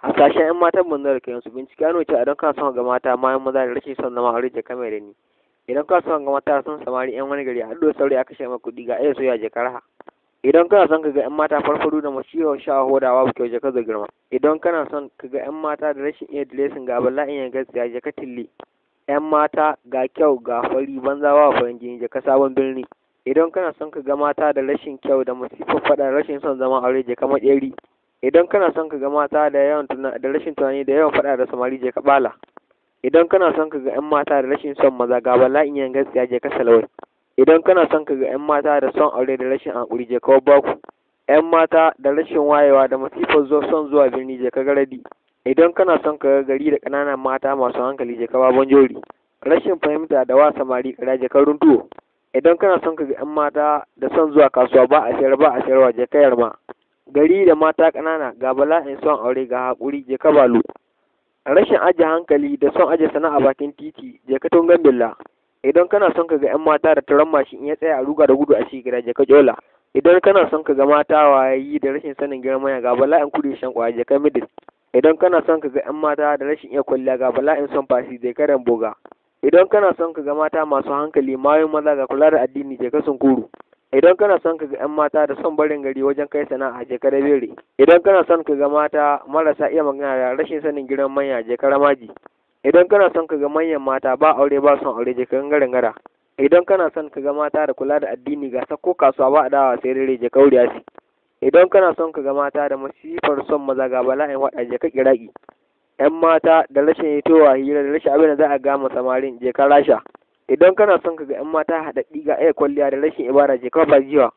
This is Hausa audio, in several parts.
Hasashen 'yan matan banza da kayansu. Bincike ya nuna cewa idan kana son ga mata mayan maza da rashin son zama aure, jaka mai da ni. Idan kana son ga mata son samari 'yan wani gari a haɗu da saurayi a kashe maka kuɗi ga iya soya, jaka raha. Idan kana son ka ga 'yan mata farfaru da mashiwar sha hoda babu kyau, jaka da girma. Idan kana son ka ga 'yan mata da rashin iya diresin ga bala'in yan gaskiya, jaka tilli. 'Yan mata ga kyau ga fari banza ba farin jini, jaka sabon birni. Idan kana son ka ga mata da rashin kyau da masifar faɗa da rashin son zaman aure, jaka maƙeri. Idan kana son ka ga mata da yawan da rashin tunani da yawan faɗa da samari, jaka bala. Idan kana son ka ga 'yan mata da rashin son maza ga bala'in yan gaskiya, jaka salawai. Idan kana son ka ga 'yan mata da son aure da rashin haƙuri, jaka baku. 'Yan mata da rashin wayewa da masifar son zuwa birni, jaka garadi. Idan kana son ka ga gari da ƙananan mata masu hankali, jaka babon jori. Rashin fahimta da wa samari ƙarya, jaka runtuwo. Idan kana son ka ga 'yan mata da son zuwa kasuwa ba a sayar ba a sayarwa, jaka yarma. Gari da mata ƙanana ga bala'in son aure ga haƙuri, jaka balu. Rashin aje hankali da son aje sana'a bakin titi, jaka tungan billa. Idan kana son ka ga 'yan mata da turan mashin in ya tsaya a ruga da gudu a shi gida, jaka jola. Idan kana son ka ga mata wayayi da rashin sanin girman ga bala'in kudi shan kwaya, jaka midis. Idan kana son ka ga 'yan mata da rashin iya kwalliya ga bala'in son fasi, jaka boga. Idan kana son ka ga mata masu hankali mayun maza ga kula da addini, jaka sunkuru. Idan kana son ka ga 'yan mata da son barin gari wajen kai sana'a, jaka bere. Idan kana son ka ga mata marasa iya magana da rashin sanin girman manya, jaka ramaji. Idan kana son ka ga manyan mata ba aure ba son aure, jaka gangaren gara. Idan kana son ka ga mata da kula da addini ga sako kasuwa ba a dawa sai dare, jaka wuriyasi. Idan kana son ka ga mata da masifar son maza ga bala'in waɗa, jaka kiraki. 'Yan mata da rashin hitowa hira da rashin abin da za a gama samarin, jaka rasha. Idan kana son ka ga 'yan mata haɗaɗɗi ga iya kwalliya da rashin ibada, jaka bajiwa.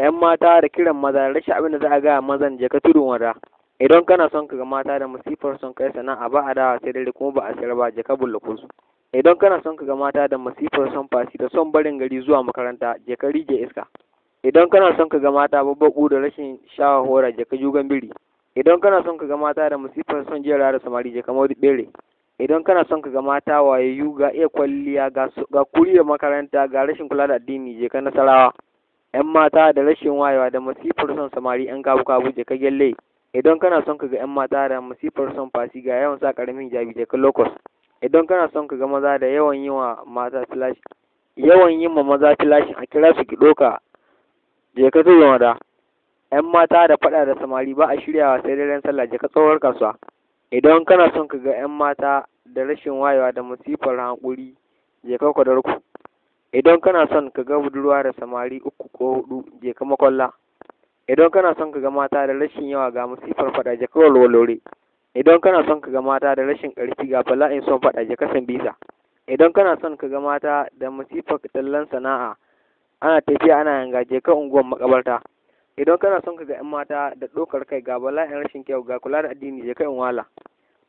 'Yan mata da kiran maza da rashin abin da za a gaya mazan, jaka tudun wada. Idan kana son ka ga mata da masifar son kai sana'a ba a dawa sai dare kuma ba a sayar ba, jaka bullakusu. Idan kana son ka ga mata da masifar son fasi da son barin gari zuwa makaranta, jaka rije iska. Idan kana son ka ga mata babbaƙu da rashin shawa hora, jaka jugan biri. Idan kana son ka ga mata da masifar son jera da samari, jaka maudu bere. Idan kana son ka ga mata wayayyu ga iya kwalliya ga kuri da makaranta ga rashin kula da addini, jaka nasarawa. 'Yan mata da rashin wayewa da masifar son samari 'yan kabu kabu, jaka gyalle. Idan kana son ka ga 'yan mata da masifar son fasi ga yawan sa karamin hijabi, jaka locust. Idan kana son ka ga maza da yawan yi wa mata flash, yawan yi ma maza flash a kira su ki ɗoka, jaka tudun wada. 'Yan mata da faɗa da samari ba a shiryawa sai daren sallah, jaka tsohuwar kasuwa. Idan kana son ka ga 'yan mata da rashin wayewa da masifar haƙuri, jaka kwadarku. Idan kana son ka ga budurwa da samari uku ko huɗu, jaka makwalla. Idan kana son ka ga mata da rashin yawa ga masifar faɗa, jaka walwalore. Idan kana son ka ga mata da rashin ƙarfi ga bala'in son faɗa, jaka sambisa. Idan kana son ka ga mata da masifar tallan sana'a ana tafiya ana yanga, jaka unguwar makabarta. Idan kana son ka ga 'yan mata da ɗaukar kai ga bala'in rashin kyau ga kula da addini, jaka in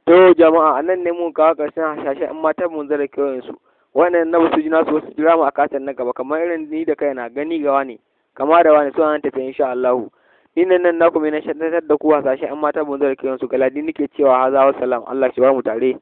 To jama'a, anan ne mun kawo ƙarshen hasashen 'yan matan mun da kewayensu. Wannan na basu jina su wasu jira mu a kasan na gaba, kamar irin ni da kaina gani gawa ne kama da wani suna nan tafi insha Allahu. Ni nan nan naku mai nishaɗantar da ku hasashen 'yan matan mun da kewayensu galadi nake cewa haza wa salam, Allah shi ba mu tare.